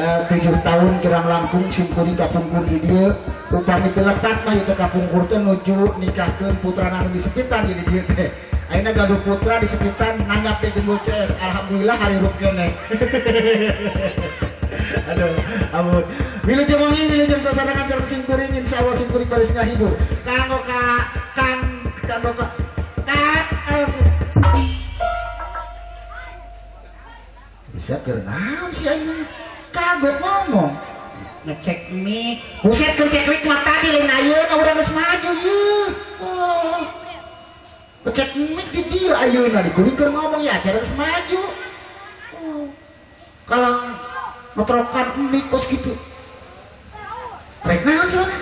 7 tahun kirang langkung simkuring kapungkur di dieu. Upami teu lepat mah ieu teh kapungkur teh nuju nikahkeun putrana anu di Sepitan ieu di dieu teh. Ayeuna gaduh putra di Sepitan nanggap teh Gembul CS. Alhamdulillah hirup keneh. Aduh, ampun. Wilujeng wengi, wilujeng sasarengan sareng simkuring, insyaallah simkuring baris ngahibur. Kanggo ka Kang kanggo ka ka bisa keur naon sih ayeuna? Kagok ngomong. Ngecek mic. Buset keur cek mic mah tadi lain ayeuna urang geus maju ieu. Oh. Ngecek mic di dieu ayeuna di kuring keur ngomong ya acara geus maju. Oh. Kalau ngetrokan mic kos gitu. Rek naon cenah?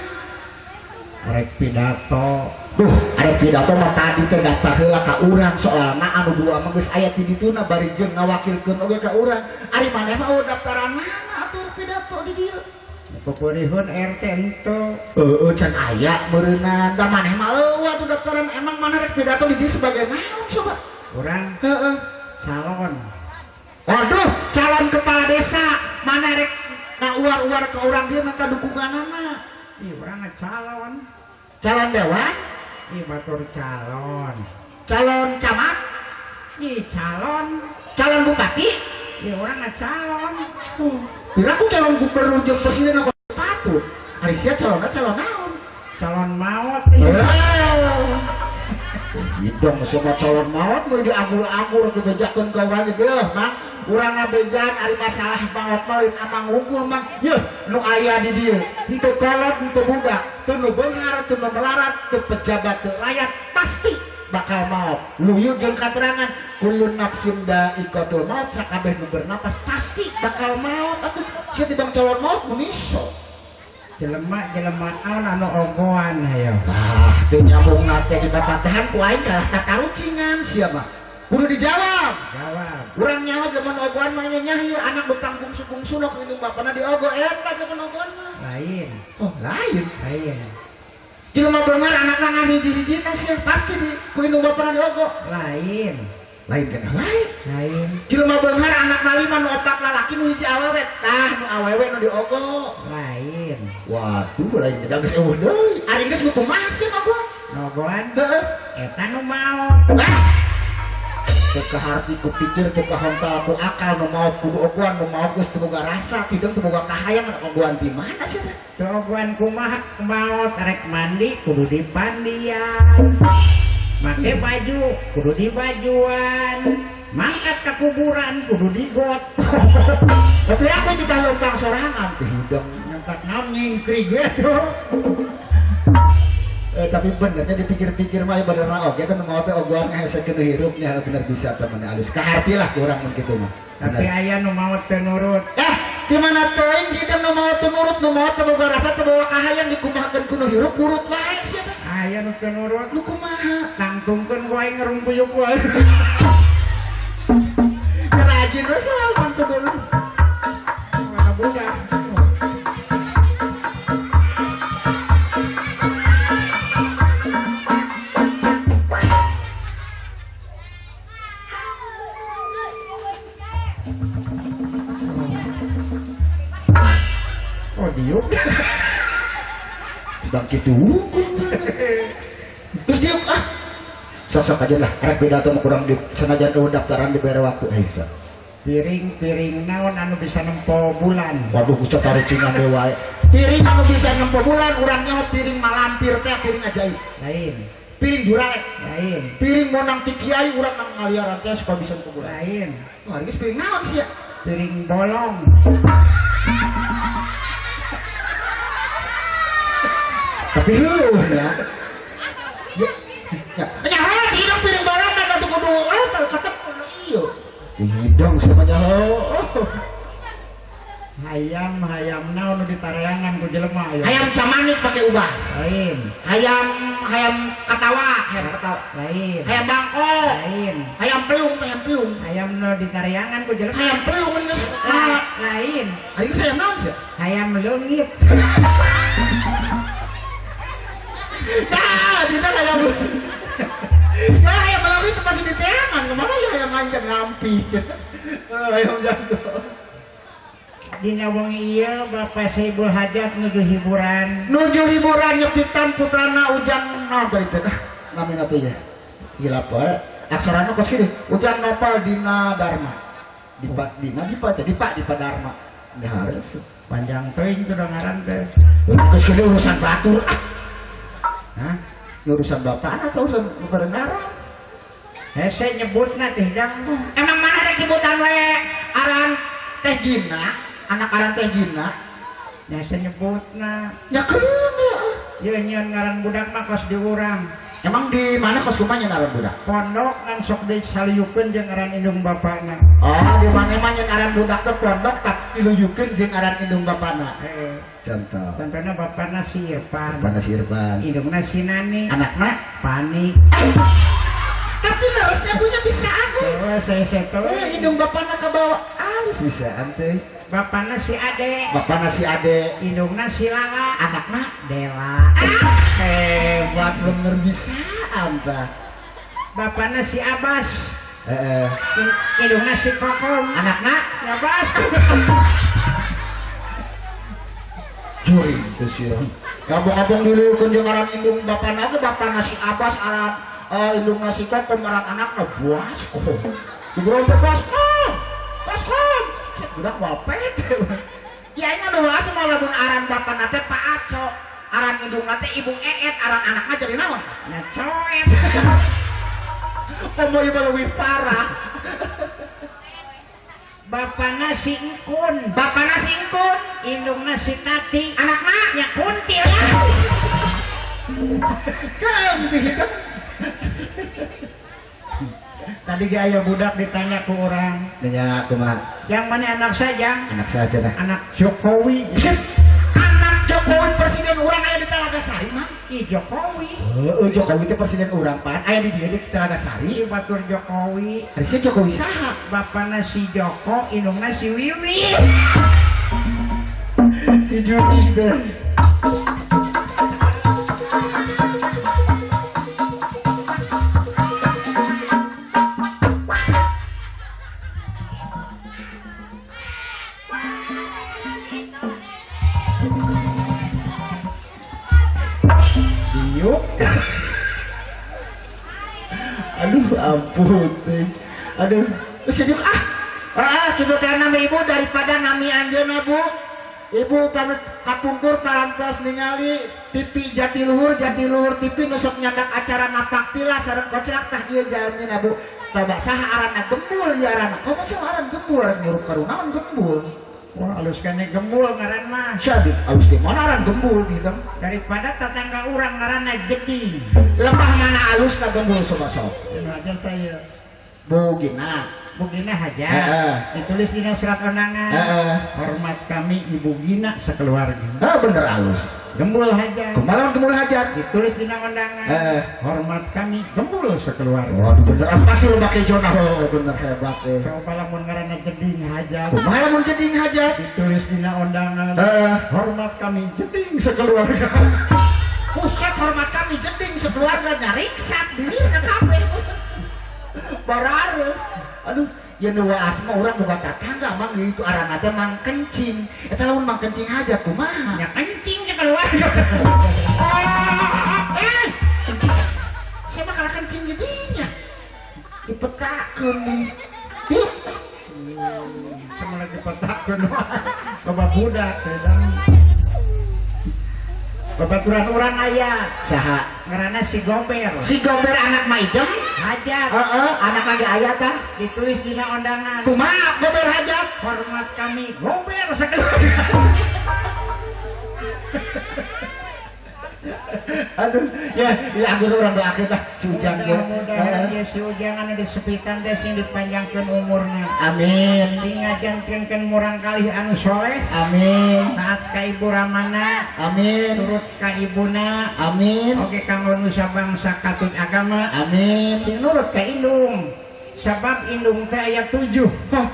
Rek pidato. Duh, ada pidato mah tadi teh daftar heula ka urang soalna anu dua mah geus aya ti dituna bari jeung ngawakilkeun oge ka urang. Ari maneh mah eueuh daftaranana atuh pidato di dieu. Pupurihun RT ento. Heeh, can aya meureunna. Da maneh mah eueuh atuh daftaran emang maneh rek pidato di dieu sebagai naon coba? Urang heeh calon. Waduh, calon kepala desa. Maneh rek ngauar-uar ka urang dieu minta dukunganana. Ih, urang mah calon. Calon dewan? Ih, batur calon. Calon camat? Ih, calon. Calon bupati? Ih, urang mah calon. Piraku calon gubernur jeung presiden aku patut. Ari sia calonna calon naon? Calon maot. Hidung semua calon maot mau dianggur-anggur dibejakeun ka urang ge leuh, Mang. Urang ngabejaan ari masalah maot mah lain amang wungkul, Mang. Yeuh, nu aya di dieu. Henteu kolot, henteu budak, teu nu beunghar, teu nu melarat, teu pejabat, teu rakyat pasti bakal maot. Luyu jeung katerangan kullu nafsin da'iqatul maut, sakabeh nu bernapas pasti bakal maot atuh. Sia tibang calon maot mun iso. Jelema-jelema naon anu ogoan hayo. Ah, teu nyambung teh di papatehan ku aing kalah tatarucingan sia mah. Kudu dijawab. Jawab. Urang nyawa jelema nu ogoan mah nya ieu anak bentang bungsu-bungsu nu indung bapana diogo eta jelema nu ogoan mah. Lain. Oh, lain. Lain. Jelema beunghar anakna ngan hiji-hijina sia pasti di ku indung bapana diogo. Lain. Lain kana lain. Lain. Jelema beunghar anakna lima nu opat lalaki nu hiji awewe tah nu awewe nu diogo. Lain. Waduh, lain geus eueuh deui. Ari geus nu kumaha sih mah gua? Nu ogoan? Heeh. Eta nu maot. Ah. Teu kaharti ku pikir teu kahontal ku akal nu maot kudu ogoan nu maot geus teu boga rasa hideung teu boga kahayang ogoan ti mana sih teh? Teu ogoan kumaha maot rek mandi kudu dipandian. Make baju kudu dibajuan. Mangkat ka kuburan kudu digot. Tapi aku tidak lempang sorangan teh hideung nyentak naon nyingkrig we tuh. Tapi benernya dipikir-pikir mah bener oge teh nu maot teh ogoan ngehesekeun hirupnya bener bisa temen alus kaharti lah kurang mun kitu mah. Tapi aya nu maot teu nurut. Ah, di mana teuing hideung nu maot teu nurut, nu maot teu boga rasa teu boga kahayang dikumahakeun ku nu hirup nurut wae sia teh. Aya nu teu nurut. Nu kumaha? Tangtungkeun ku aing ngerumpuyuk wae. Rajin we soal mantu dulu. Mana budak. Oh, diuk. Bangkit hukum. Terus diuk ah. Sok-sok aja lah, rek beda atau kurang di senajan eueuh daftaran dibere waktu hei sok. Piring-piring naon anu bisa nempo bulan. Waduh Gusti tarucingan deui wae. Piring anu bisa nempo bulan urang nyaho piring malampir teh piring ajaib. Lain. Piring juralek. Lain. Piring monang ti kiai urang nang ngaliaran teh supaya bisa nempo bulan. Lain. Wah, geus piring naon sia? Piring bolong. Tapi heueuh nya. Ya, ya. Nyaho hidung piring bolong mah atuh kudu katep ieu. Hidung sama nyaho. Hayam hayam naon nu ditareangan ku jelema aya. Hayam camanik pake ubah. Lain. Hayam hayam katawa, hayam katawa. Lain. Hayam bangkok. Lain. Hayam pelung, hayam pelung. Hayam nu ditareangan ku jelema. Hayam pelung geus. Lain. Ari geus hayam naon sia? Hayam leungit. Nah, tidak hayam. Ya hayam leungit itu pasti diteangan. Kemana ya hayam anjang ngampi. Hayam jago. Dina wengi ieu Bapak Saibul Hajat nuju hiburan. Nuju hiburan nyepitan putrana Ujang naon tadi teh namina teh ya. Hilap wae. Aksarana kos kieu. Ujang Nopal Dina Dharma. Dipa Dina Dipa teh Dipa Dipa Dharma. Nah, harus panjang teuing teu ngaran teh. Kos kieu urusan batur ah. Hah? Urusan bapak atau urusan ngaran? Hese nyebutna teh dang. Emang mana rek nyebutan we aran Teh Gina? Anak aran Teh Gina. Nya hese nyebutna. Ya keun ya. Ye nyieun ngaran budak mah kos di urang. Emang di mana kos kumaha nyeun aran budak? Pondok ngan sok disaluyukeun jeung aran indung bapana. Oh, di mana emang nyeun aran budak teh pondok tak diluyukeun jeung aran indung bapana. Heeh. Contoh. Contohna bapana si Irfan. Bapana si Irfan. Indungna si Nani. Anakna Pani. Tapi leresnya punya bisaan euy. Oh, saya seto. Indung bapana kabawa alus bisaan teh. Bapana si Ade. Bapana si Ade. Indungna si Lala. Anakna Dela. Hebat bener bisaan tah. Bapana si Abbas. Heeh. Indungna si Kokom. Anakna Abbas. Juring teh sia. Gabung-gabung diluyukeun jeung aran indung bapana ge bapana si Abbas aran indungna si Kokom aran anakna Baskom. Digerombok Baskom. Baskom. Budak wapet. Ya ini nu waas mah lamun aran bapana teh Pak Aco, aran indungna teh Ibu Eet, aran anakna jadi naon? Nya coet. Komo ieu mah leuwih parah. Bapana si Engkun, bapana si Engkun, indungna si Tati, anakna nya kuntil. Keun gitu hidup. Tadi ge aya budak ditanya ku urang. Nanya kumaha? Yang mana anak saya? Anak saya cenah. Anak Jokowi. Anak Jokowi presiden urang aya di Telaga Sari mah. Ih Jokowi. Heeh, Jokowi teh presiden urang pan. Aya di dieu di Telaga Sari. Ih batur Jokowi. Ari sia Jokowi saha? Bapana si Joko, indungna si Wiwi. Si Juri teh. Diuk. Aduh ampun teh. Aduh, sejuk ah. Ah, kitu teh nami ibu daripada nami anjeunna Bu. Ibu pamit kapungkur parantos ningali TV Jatiluhur, Jatiluhur TV nu sok nyandak acara napaktilah sareng kocrak tah ieu jalmina Bu. Coba saha aranna gembul ieu aranna. Komo sih aran gembul rek nyurup karunaon gembul. Wah, alus kene gembul ngaran mah. Jadi alus di mana aran gembul di dalam? Daripada tetangga urang ngaranna jeding. Lempah mana alus na gembul soba sok. Aja saya. Bu Gina. Bu Gina Hajat. Ditulis dina surat undangan. Hormat kami Ibu Gina sekeluarga. Bener alus. Gembul Hajat. Kemarin gembul Hajat. Ditulis dina undangan. Hormat kami gembul sekeluarga. Waduh bener pasti lu pakai jonah. Oh, bener hebat deh. Coba lamun ngaranna jeding Hajat. Kumaha lamun jeding Hajat? Ditulis dina undangan. Hormat kami jeding sekeluarga. Pusat hormat kami jeding sekeluarga nyariksat dirina kabeh. Barare. Aduh, ya nu waas mah urang boga tatangga mang itu aranna teh mang kencing. Eta lamun mang kencing Hajat kumaha? Nya kencing sekeluarga. Saya mah kalah kencing jadinya. Dipetakeun nih. Ih. Sama lagi dipetakeun wae. Loba budak teh dang. Babaturan urang aya. Saha? Ngaranna si Gober. Si Gober anak Maijem? Hajat. Heeh, anak lagi aya tah. Ditulis dina undangan. Kumaha Gober Hajat? Hormat kami Gober sekeluarga. Aduh, ya, ya anggur urang doakeun tah si Ujang ge. Mudah-mudahan ya si Ujang anu disepitan teh sing dipanjangkeun umurna. Amin. Sing ngajantenkeun murang kalih anu soleh. Amin. Taat ka Ibu Ramana. Amin. Turut ka ibuna. Amin. Oke kanggo nusa bangsa katut agama. Amin. Sing nurut ka indung. Sabab indung teh aya 7. Hah.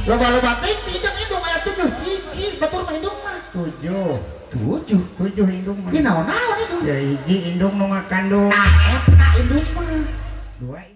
Loba-loba teh indung aya 7. Hiji batur mah indung mah. 7. 7. 7 indung mah. Ieu naon-naon indung? Ya hiji indung nu ngakandung. Tah eta indung mah. 2